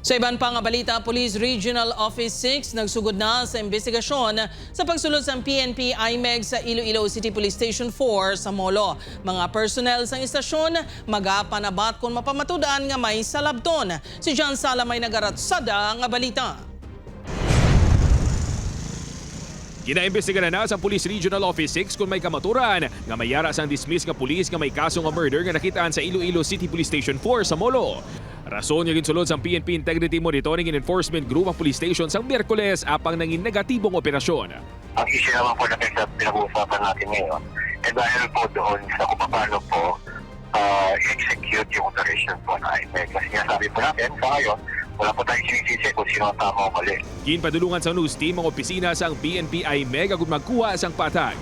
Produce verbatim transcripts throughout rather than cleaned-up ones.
Sa iban pa nga balita, Police Regional Office six nagsugod na sa imbestigasyon sa pagsulod sang P N P IMEG sa Iloilo City Police Station four sa Molo. Mga personnel sang istasyon magapanabat kon mapamatud-an nga may salabton. Si John Sala may nagaratsada nga balita. Ginaimbestigahan na sa Police Regional Office six kung may kamaturan nga may yara sang dismiss nga pulis nga may kaso nga murder nga nakitaan sa Iloilo City Police Station four sa Molo. Rason nga ginsulod sang P N P Integrity Monitoring and Enforcement Group ang police station sang Miyerkules apang nangin negatibong operasyon. Ang issue naman po na pinag- pinag-uusapan natin ngayon, eh dahil po doon sa kung paano po ah, i-execute yung operation po na IMEG. Kasi nga sabi po natin, sa ngayon, wala po tayong sinisisi kung sino ang tama o mali. Ginpadulungan sa news team ang opisina sang P N P IMEG agud magkuha sang patag.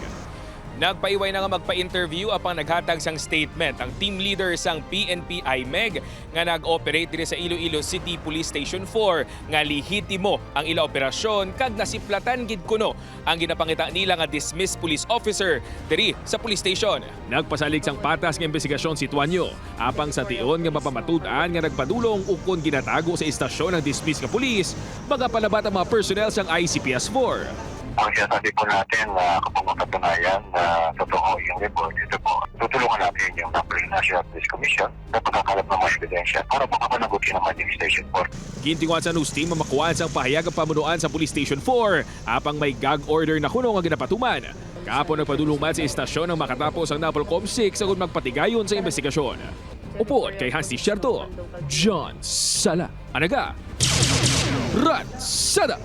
Nagpaiway na nga magpa-interview apang naghatag sang statement ang team leader sang P N P IMEG nga nag-operate diri sa Iloilo City Police Station four nga lehitimo ang ila operasyon kag nasiplatan gid kuno ang ginapangita nila nga dismissed police officer diri sa police station. Nagpasalig sang patas nga imbestigasyon si Tuanyo, apang sa tion nga mapamatud-an nga nagpadulong ukon ginatago sa istasyon ang dismissed nga pulis, magapanabat ang mga personnel sang I C P S four. Ang sinasabi po natin na kapag mapatunayan na totoo yung report, ito po, tutulungan natin yung National Police Commission sa pagkakalap ng mga ebidensya para makapanagot naman yung station four. Gintinguhan sa news team ang makuhaan sang pahayag ang pamunuan sa Police Station four, apang may gag order na kuno nga ginapatuman. Kahapon nagpadulong man sa istasyon ang makatapos ang Napolcom six agud magpatigayon sa imbestigasyon. Upod kay Hans Desierto, John Sala, Anaga, Ratsada.